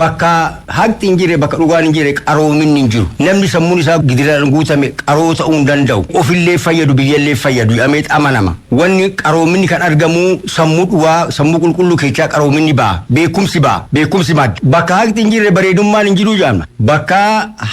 Bakka haqni hin jirre, bakka dhugaan hin jirre, qaroominni hin jiru. Namni sammuun isaa gidiraan guutame qaroo ta'uu hin danda'u. Ofillee fayyadu, biyyallee fayyadu jedhamee amanama. Wanni qaroominni kan argamu sammuu dhugaa, sammuu qulqulluu keessaa qaroominni ba'a. Beekumsi ba'a. Beekumsi madda. Bakka haqni hin jirre bareedummaan hin jiru jedhama. Bakka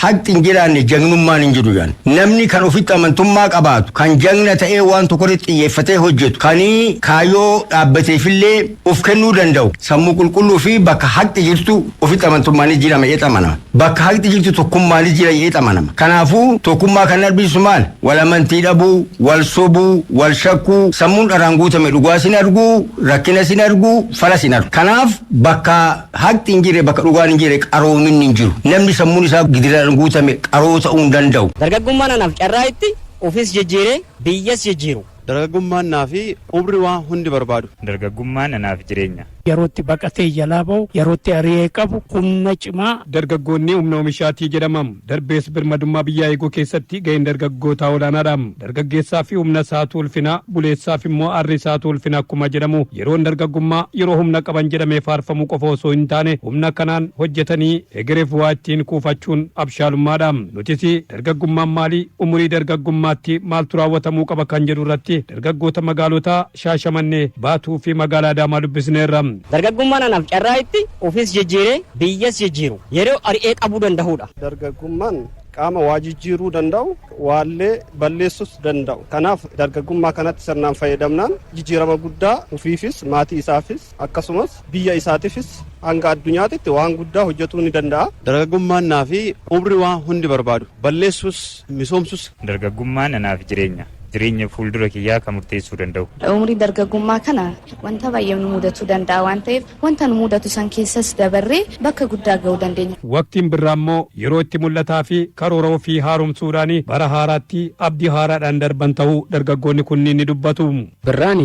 haqni hin jiraanne jagnummaan hin jiru jedhama. Namni kan ofitti amantummaa qabaatu, kan jagna ta'ee waan tokkorratti xiyyeeffatee hojjetu, kan kaayyoo dhaabbateefillee of kennuu danda'u, sammuu qulqulluu fi bakka haqni jirtu ofitti amantummaanis jira jedhee amanama. Bakka haqni jirtu tokkummaanis jira jedhee amanama. Kanaafuu tokkummaa kan argisiisu maal? Wal amantii dhabuu, wal sobuu, wal shakkuu, sammuun dharaan guutame dhugaa sin arguu, rakkina sin arguu, fala sin argu. Kanaaf bakka haqni hin jirre, bakka dhugaan hin jirre, qaroominni hin jiru. Namni sammuun isaa gidiraan guutame qaroo ta'uu hin danda'u. Dargaggummaan anaaf carraa itti ofis jijjiiree biyyas jijjiiru. Dargaggummaan naa fi umri waan hundi barbaadu. Dargaggummaan anaaf jireenya. Yerootti baqatee jalaa ba'u, yerootti ari'ee qabu, humna cimaa. Dargaggoonni humna oomishaatii jedhamam. Darbees birmadummaa biyyaa eeguu keessatti gaheen dargaggootaa olaanaadha. Dargaggeessaa fi humna isaatu ulfina, buleessaaf immoo arri isaatu ulfina akkuma jedhamu, yeroon dargaggummaa yeroo humna qaban jedhamee faarfamuu qofa osoo hin taane, humna kanaan hojjetanii egereef waa ittiin kuufachuun abshaalummaadha. Nutis dargaggummaan maalii, umurii dargaggummaatti maaltu raawwatamuu qaba kan jedhu irratti dargaggoota magaalotaa Shaashamannee, Baatuu fi magaalaa Adaamaa dubbisneerra. Dargaggummaan anaaf carraa itti ofis jijjiiree biyyas jijjiiru, yeroo ari'ee qabuu danda'udha. Dargaggummaan qaama waa jijjiiruu danda'u, waallee balleessus danda'u. Kanaaf dargaggummaa kanatti sirnaan fayyadamnaan jijjiirama guddaa ofiifis, maatii isaafis, akkasumas biyya isaatiifis hanga addunyaatitti waan guddaa hojjetuu ni danda'a. Dargaggummaan naa fi umri waan hundi barbaadu. Balleessus, misoomsus. Dargaggummaan anaaf jireenya. Jireenya fuuldura kiyyaa kan murteessuu danda'u. Umurii dargaggummaa kana wanta baay'ee nu mudatuu danda'a waan ta'eef, wanta nu mudatu san keessas dabarree bakka guddaa ga'uu dandeenya. Waqtiin birraa immoo yeroo itti mul'ataa fi karoora ofii haaromsuudhaan bara haaraatti abdii haaraadhaan darban ta'uu dargaggoonni kunniin ni dubbatu. Birraan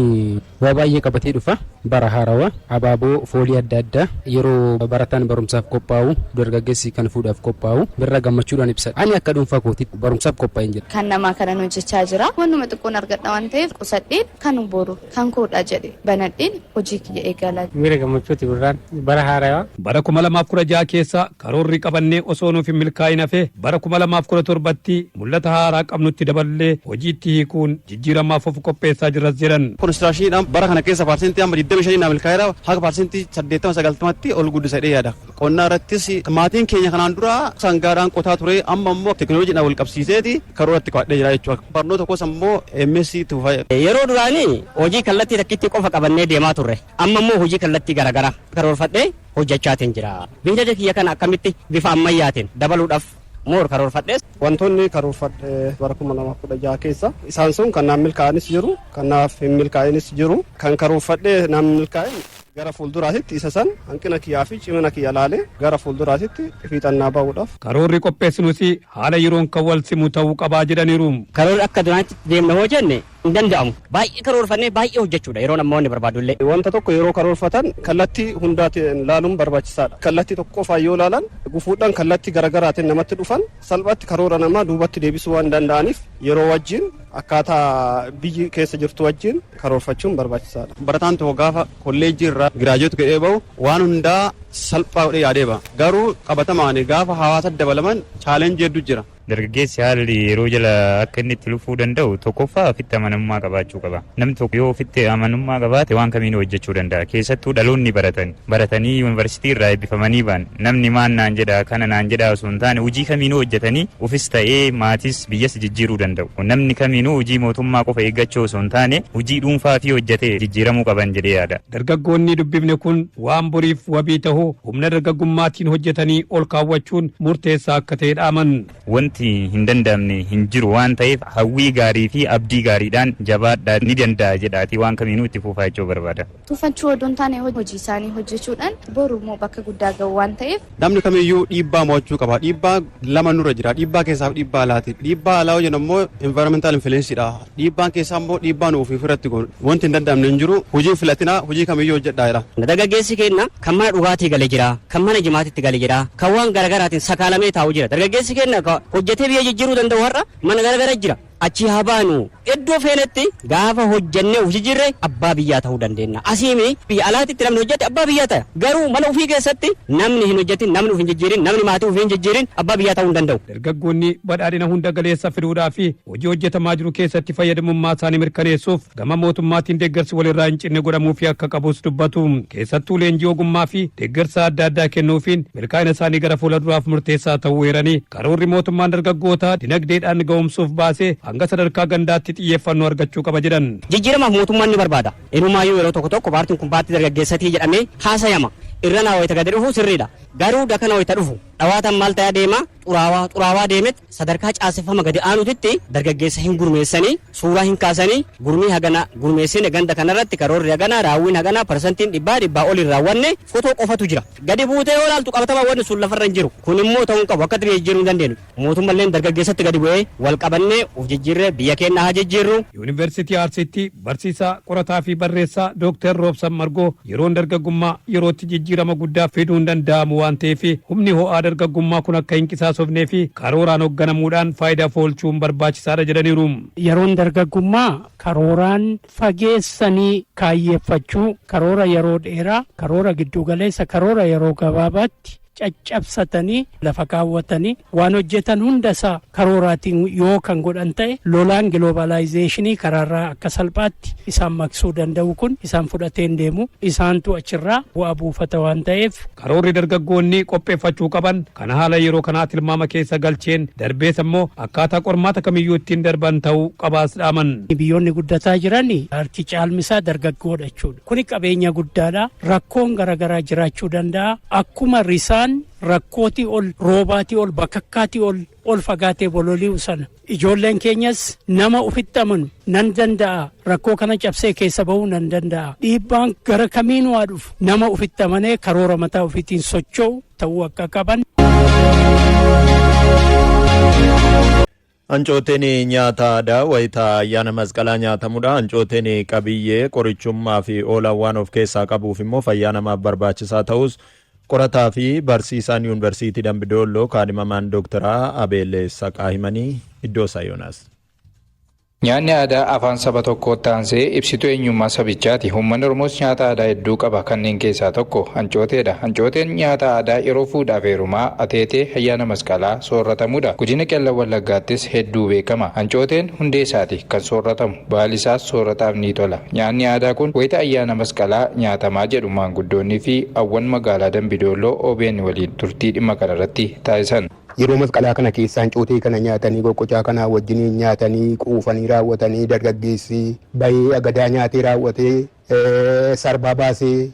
waa baay'ee qabatee dhufa. Bara haarawaa, abaaboo, foolii adda addaa, yeroo barataan barumsaaf qophaa'u, dargaggeessi kan fuudhaaf qophaa'u, birraa gammachuudhaan ibsa. Ani akka dhuunfaa kootiitti barumsaaf qophaa'een jira. Kan namaa kanan hojjechaa jira. Wannuma xiqqoon argadha waan ta'eef, qusadheen kan boru kan koodha jedhe banadheen hojii kiyya eegala. Miira gammachuuti birraan, bara haarawaa. Bara 2016 keessa karoorri qabannee osoo nuuf hin milkaa'in hafe, bara 2017tti mul'ata haaraa qabnutti daballee hojiitti hiikuun jijjiiramaaf of qopheessaa jirras jedhan. Konistiraakshiniidhaan bara kana keessa paarsentii amma 25 naa milkaa'eera, haga paarsentii 80 90tti ol guddisa jedhee yaada. Qonnaa irrattis maatiin keenya kanaan dura sangaadhaan qotaa ture, amma immoo teekinooloojiidhaan wal qabsiiseeti karooratti qabadhee jira jechuudha. Barnoota koos ammoo MSc itti fufaa. Yeroo duraanii hojii kallattii takkitti qofa qabannee deemaa turre. Amma immoo hojii kallattii garaagaraa karoorfadhee hojjechaatiin jira. Beeylada kiyya kana akkamitti bifa ammayyaatiin dabaluudhaaf moor karoorfadhees. Wantoonni karoorfadhe bara 2016 keessa isaan sun kan naaf milkaa'anis jiru, kan naaf hin milkaa'inis jiru. Kan karoorfadhe naaf milkaa'in gara fuulduraatitti isa san hanqina kiyyaa fi cimina kiyya laalee gara fuulduraatitti fiixannaa bahuudhaaf. Karoorri qopheessinus haala yeroon kan wal simu ta'uu qabaa jedhaniiru. Karoorri akka duraanitti deemna hoo jenne hin danda'amu. Baay'ee karoorfannee baay'ee hojjechuudha yeroo namoonni barbaadu illee. Wanta tokko yeroo karoorfatan kallattii hundaatiin laaluun barbaachisaadha. Kallattii tokko qofaan yoo laalan, gufuudhaan kallattii garaagaraatiin namatti dhufan salphaatti karoora namaa duubatti deebisuu waan danda'aniif, yeroo wajjin, akkaataa biyyi keessa jirtu wajjin karoorfachuun barbaachisaadha. Barataan tokko gaafa kolleejjii irraa graduate godhee bahu waan hundaa salphaa godhee yaadee baha. Garuu qabatamaan gaafa hawaasa dabalaman challenge hedduu jira. Dargaggeessi haalli yeroo jala akka inni itti lufuu danda'u, tokkoffaa ofitti amanamummaa qabaachuu qaba. Namni tokko yoo ofitti amanamummaa qabaate waan kamiinuu hojjechuu danda'a. Keessattuu dhaloonni baratan baratanii yuunivarsiitii irraa eebbifamanii ba'an, namni maan naan jedha, kana naan jedha osoo hin taane, hojii kamiinuu hojjetanii ofis ta'ee maatis biyyas jijjiiruu danda'u. Namni kamiinuu hojii mootummaa qofa eeggachuu osoo hin taane, hojii dhuunfaa fi hojjetee jijjiiramuu qaban jedhee yaada. Dargaggoonni dubbifne kun waan boriif wabii ta'uu humna dargaggummaatiin hojjetanii ol kaawwachuun murteessaa akka ta'e dhaaman. Wanti hin danda'amne hin jiru waan ta'eef, hawwii gaarii fi abdii gaariidhaan jabaadhaa, ni danda'a jedhaatii waan kamiinuu itti fufaa jechuu barbaada. Tuffachuu odoo hin taane, hojii isaanii hojjechuudhaan boru immoo bakka guddaa ga'u waan ta'eef. Namni kamiyyuu dhiibbaa mo'achuu qaba. Dhiibbaa lama nurra jira. Dhiibbaa keessaa fi dhiibbaa alaati. Dhiibbaa alaa hojii immoo environmental influence dha. Dhiibbaan keessaa immoo dhiibbaa nu ofii ofirratti goonu. Wanti hin danda'amne hin jiru. Hojii filatinaa, hojii kamiyyuu hojjedhaa jedha. Dargaggeessi keenya kan mana dhugaatii galee jira, kan mana jimaatitti galee jira, kan waan garaagaraatiin sakaalamee taa'u jira. Dargaggeessi keenya hojjetee biyya jijjiiruu danda'u har'a mana garaagara jira. Achi haa baanu. Iddoo feenetti gaafa hojjennee of jijjiirre abbaa biyyaa ta'uu dandeenya. Asiimi biyya alaatitti namni hojjete abbaa biyyaa ta'a. Garuu mana ofii keessatti namni hin hojjetin, namni of hin jijjiirin, namni maatii ofii hin jijjiirin abbaa biyyaa ta'uu hin danda'u. Dargaggoonni badhaadhina hunda galeessa fiduudhaa fi hojii hojjetamaa jiru keessatti fayyadamummaa isaanii mirkaneessuuf gama mootummaatiin deeggarsi walirraa hin cinne godhamuufi akka qabus dubbatu. Keessattuu leenjii ogummaa fi deeggarsa adda addaa kennuufiin milkaa'ina isaanii gara fuula duraaf murteessaa ta'uu eeranii, karoorri mootummaan dargaggoota dinagdeedhaan ga'umsuuf baasee hanga sadarkaa gandaatti xiyyeeffannoo argachuu qaba jedhan. Jijjiiramaaf mootummaan ni barbaada. Inumaayyuu yeroo tokko tokko paartiin kun paartii dargaggeessatii jedhamee haasayama. Irra naa wayita gadi dhufu sirriidha. Garuu dakana wayita dhufu dhawaatan maal ta'aa deema? Xuraawaa xuraawaa deemet sadarkaa caaseffama gadi aanutitti dargaggeessa hin gurmeessanii, suuraa hin kaasanii, gurmii hagana gurmeessine, ganda kanarratti karoorri hagana, raawwiin hagana, parsantiin dhibbaa dhibbaa ol hin raawwanne, fotoo qofatu jira. Gadi buutee yoo ilaaltu qabatamaa wanni sun lafarra hin jiru. Kun immoo ta'uu hin qabu, akka biyya jijjiiruu hin dandeenyu. Mootummalleen dargaggeessatti gadi bu'ee wal qabannee of jijjiirree biyya keenya haa jijjiirru. Yuunivarsiitii Arsiitti barsiisaa, qorataa fi barreessaa Dooktar Roobsan Margoo, yeroon dargaggummaa yerootti jijjiirama guddaa fiduun danda'amu waan ta'eef, humni ho'aa dargaggummaa kun akka hin qisaasofnee fi karooraan hoogganamuudhaan faayidaaf oolchuun barbaachisaadha jedhaniiru. Yeroon dargaggummaa karooraan fageessanii kaayyeeffachuu, karoora yeroo dheeraa, karoora giddugaleessa, karoora yeroo gabaabaatti caccabsatanii lafa kaawwatanii waan hojjetan hunda isaa karooraatiin yoo kan godhan ta'e, lolaan globalization karaarraa akka salphaatti isaan maqsuu danda'u kun isaan fudhatee hin deemu, isaantu achirraa bu'aa buufata waan ta'eef. Karoorri dargaggoonni qopheeffachuu qaban kana haala yeroo kanaa tilmaama keessa galcheen, darbees ammoo akkaataa qormaata kamiyyuu ittiin darban ta'uu qabaas dhaaman. Biyyoonni guddataa jiran harki caalmisaa dargaggoodha jechuudha. Kuni qabeenya guddaadha. Rakkoon garaagaraa jiraachuu danda'a. Akkuma risaan rakkootii ol, roobaatii ol, bakakkaatii ol ol fagaatee bololi'u sana, ijoolleen keenyas nama ufitti amanu, nan danda'a, rakkoo kana cabsee keessa bahuu nan danda'a, dhiibbaan gara kamiin waa dhufu, nama ufitti amanee karoora mataa ofiitiin socho'u ta'uu akka qaban. Ancooteen nyaata aadaa wayitaa ayyaana Masqalaa nyaatamudha. Ancooteen qabiyyee qorichummaa fi oolan waan of keessaa qabuuf immoo fayyaa namaaf barbaachisaa ta'us, qorataa fi barsiisaan Yuunivarsiitii Dambidolloo kaadhimamaan Dooktaraa Abeel Saqaa himanii. Iddoo isaa Yoonaas. Nyaanni aadaa afaan saba tokkootti aansee ibsituu eenyummaa sabichaati. Uummanni Oromoos nyaata aadaa hedduu qaba. Kanneen keessaa tokko ancooteedha. Ancooteen nyaata aadaa yeroo fuudhaaf heerumaa, ateetee, ayyaana Masqalaa soorratamudha. Godina Qellam Wallaggaattis hedduu beekama. Ancooteen hundee isaati kan soorratamu. Baalli isaas soorataaf ni tola. Nyaanni aadaa kun wayita ayyaana Masqalaa nyaatamaa jedhu maanguddoonnii fi hawwan magaalaa Dambidolloo OBN waliin turtii dhimma kanarratti taasisan. Yeroo Masqalaa kana keessa ancootee kana nyaatanii, qoqqocaa kanaa wajjiniin nyaatanii quufanii raawwatanii, dargaggeessi bahee agadaa nyaatee raawwatee, sarbaa baasee,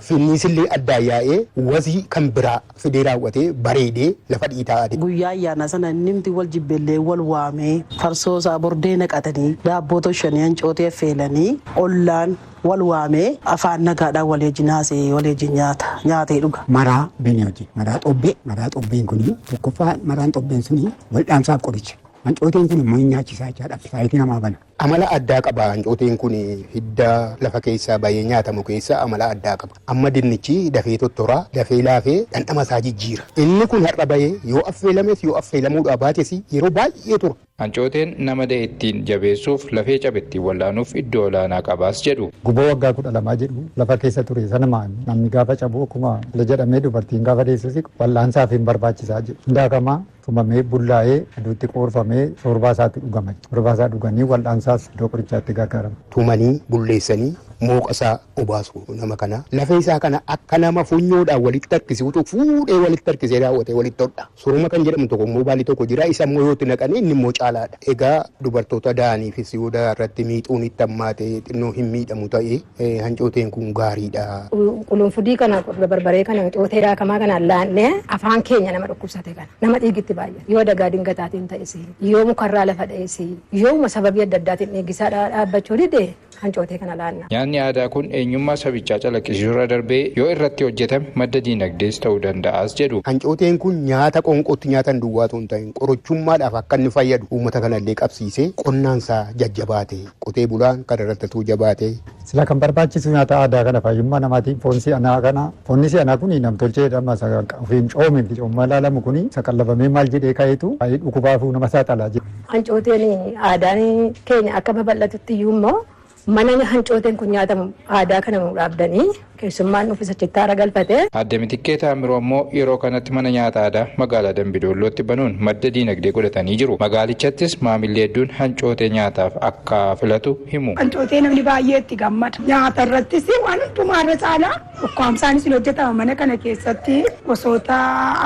finniisillee addaan yaa'ee, wasii kan biraa fidee raawwatee, bareedee lafa dhiitaa. Guyyaa ayyaanaa sana innimti wal jibbellee wal waamee, farsoo isaa bordee naqatanii, daabboo toshanii, ancootee affeelanii, ollaan wal waamee, afaan nagaadhaan wal wajjin haasa'ee, wal wajjin nyaata nyaatee dhuga. Maraa beenee hojii maraa xobbee, maraa xobbeen kun tokkoffaa, maraan xobbeen suni waldhaansaaf qoricha. Ancooteen kun immoo hin nyaachisaa jechaadha. Faayitii namaa bana. Amala addaa qaba. Ancooteen kun hidda lafa keessaa bahee nyaatamu keessa amala addaa qaba. Amma dinnichi dafee tottoraa, dafee laafee dhandhama isaa jijjiira. Inni kun har'a bahee yoo affeelames, yoo affeelamuudhaa baates, yeroo baay'ee tura. Ancooteen nama da'e ittiin jabeessuuf, lafee cabe ittiin wallaanuuf iddoo olaanaa qabaas jedhu. Guboo waggaa 12 jedhu lafa keessa ture sana namni gaafa cabu, akkuma jedhamee dubartiin gaafa deessus wal'aansaaf hin barbaachisaa jedhu. Daakamaa, tumamee, bullaa'ee, aduutti qoorfamee shoorbaa isaatti dhugama. Shoorbaa isaa dhuganii wal'aansaas iddoo qorichaatti gargaaramu. Tumanii bulleessanii mooqa isaa obaasu nama kana. Lafee isaa kana akka nama funyoodhaan walitti harkisuutu fuudhee walitti harkisee raawwatee walitti hodha. Suruma kan jedhamu tokko immoo baalli tokko jira, isa immoo yoo itti naqanii inni immoo caalaadha. Egaa dubartoota da'aniifis yoo irratti miixuun itti hammaatee xinnoo hin miidhamu ta'e, hancooteen kun gaariidha. Qulunfudii kana, barbaree kana, cootee daakamaa kana laannee afaan keenya nama dhukkubsate kana, nama dhiigitti baay'ate, yoo dagaa dingataatiin ta'es, yoo mukarraa lafa dha'es, yooma sababii adda addaatiin dhiigisaa dhaabbachuu dide, hancootee kana laanna. Nyaanni aadaa kun eenyummaa sabichaa calaqqisiisuu irra darbee yoo irratti hojjetame madda diinagdees ta'uu danda'as jedhu. Hancooteen kun nyaata qoonqootti nyaatan duwwaatu hin ta'in, qorichummaadhaaf akka inni fayyadu uummata kanallee qabsiisee, qonnaansaa jajjabaate, qotee bulaan kana irratti jabaate, Sila kan barbaachisu nyaata aadaa kana fayyummaa namaatiin foon si'anaa kana foonni si'anaa kun namtolcheedha ofiin coomee fi coommaa laalamu kun saqallabamee maal jedhee ka'eetu baay'ee dhukkubaafuu nama saaxilaa jira. Hancooteen aadaan keenya akka babal'atutti iyyuu immoo mana hancooteen kun nyaatamu aadaa kana nu dhaabdanii keessummaan dhufe achitti haara galfate. Aadde Mitikkee Taamiroo ammoo yeroo kanatti mana nyaata aadaa magaalaa Dambidollootti banuun madda diinagdee godhatanii jiru. Magaalichattis maamilli hedduun hancootee nyaataaf akka filatu himu. Hancootee namni baay'ee itti gammada. Nyaata irrattis waan hundumaa irra caalaa ukkaamsaanis hin hojjetama mana kana keessatti gosoota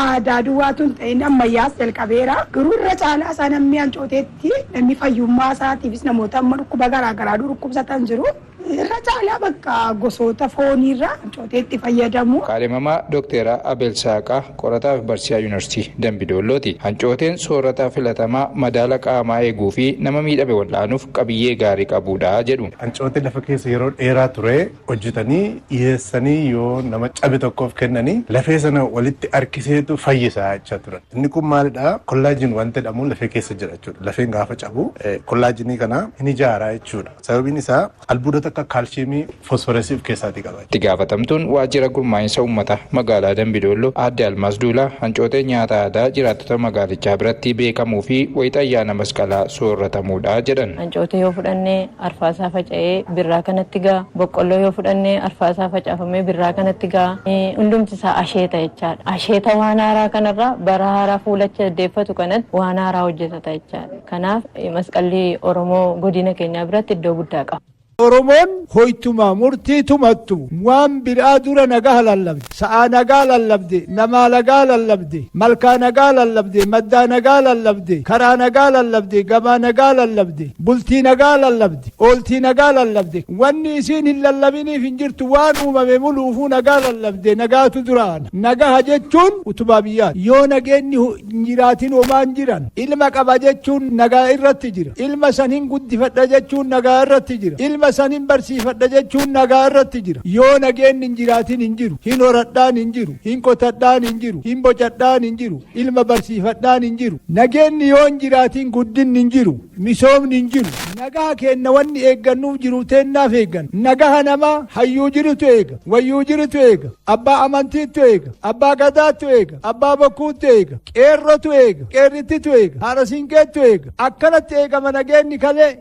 aadaa duwwaatu hin ta'in ammayyaas jalqabeera. Garuu irra caalaa isaa namni hancooteetti namni fayyummaa isaatiifis namoota amma dhukkuba garaagaraa dhukkubsatan jiru. Irra caalaa bakka gosoota fooniirra hancooteetti fayyadamu. Kaadhimamaa Dookteera Abel Saaqaa qorataa fi barsiisaa Yuunivarsiitii Dambidoollooti. Hancooteen soorata filatamaa madaala qaamaa eeguu fi nama miidhame wal'aanuuf qabiyyee gaarii qabudha jedhu. Hancootee lafa keessa yeroo dheeraa ture hojjetanii dhiyeessanii yoo nama cabe tokkoof kennanii lafee sana walitti harkiseetu fayyisaa jechaa turan. Inni kun maalidhaa? Kollaajiin wanta jedhamu lafee keessa jira jechuudha. Lafeen gaafa cabu kollaajinii kana hin ijaaraa jechuudha. Sababiin isaa albuudota akka kaalshiimii fosforasii of keessaatii qaba. Itti gaafatamtuun waajjira gurmaa'insa uummataa magaalaa Dambidolloo aadde Almaas Duulaa hancootee nyaata aadaa jiraattota magaalichaa biratti beekamuu fi wayita ayyaana masqalaa soorratamuudha jedhan. Hancootee yoo fudhannee arfaasaa faca'ee birraa kanatti ga'a. Boqqolloo yoo fudhannee arfaasaa facaafamee birraa kanatti ga'a. Hundumti isaa asheeta jechaadha. Asheeta waan haaraa kanarraa bara haaraa fuulacha deeffatu kanatti waan haaraa hojjetata jechaadha. Kanaaf masqalli Oromoo godina keenyaa biratti iddoo guddaa qaba. Oromoon hoytuma murtii tumattu waan biraa dura nagaa lallabde sa'aa nagaa lallabde namaa nagaa lallabde malkaa nagaa lallabde maddaa nagaa lallabde karaa nagaa lallabde gabaa nagaa lallabde bultii nagaa lallabde ooltii nagaa lallabde wanni isiin hin lallabiniif hin jirtu waan uumame muluufuu nagaa lallabde nagaatu duraan nagaha jechuun utubaa biyyaa yoo nageenni hin jiraatin homaan jiran ilma qaba jechuun nagaa irratti jira ilma san hin guddifadha jechuun nagaa irratti jira ilma sanin barsiifadha jechuun nagaa irratti jira yoo nageenni hin jiraatin hin jiru hin horadhaan hin jiru hin qotadhaan hin jiru hin bocadhaan hin jiru ilma barsiifadhaan hin jiru nageenni yoo hin jiraatin guddinni hin jiru misoomni hin jiru nagaa keenna wanni eeggannuuf jiru teennaaf eeggan nagaha namaa hayyuu jirutu eega wayyuu jirutu eega abbaa amantiitu eega abbaa gadaatu eega abbaa bokkuutu eega qeerrotu eega qeerrittitu eega haadha siinqeetu eega akkanatti eegama nageenni kalee.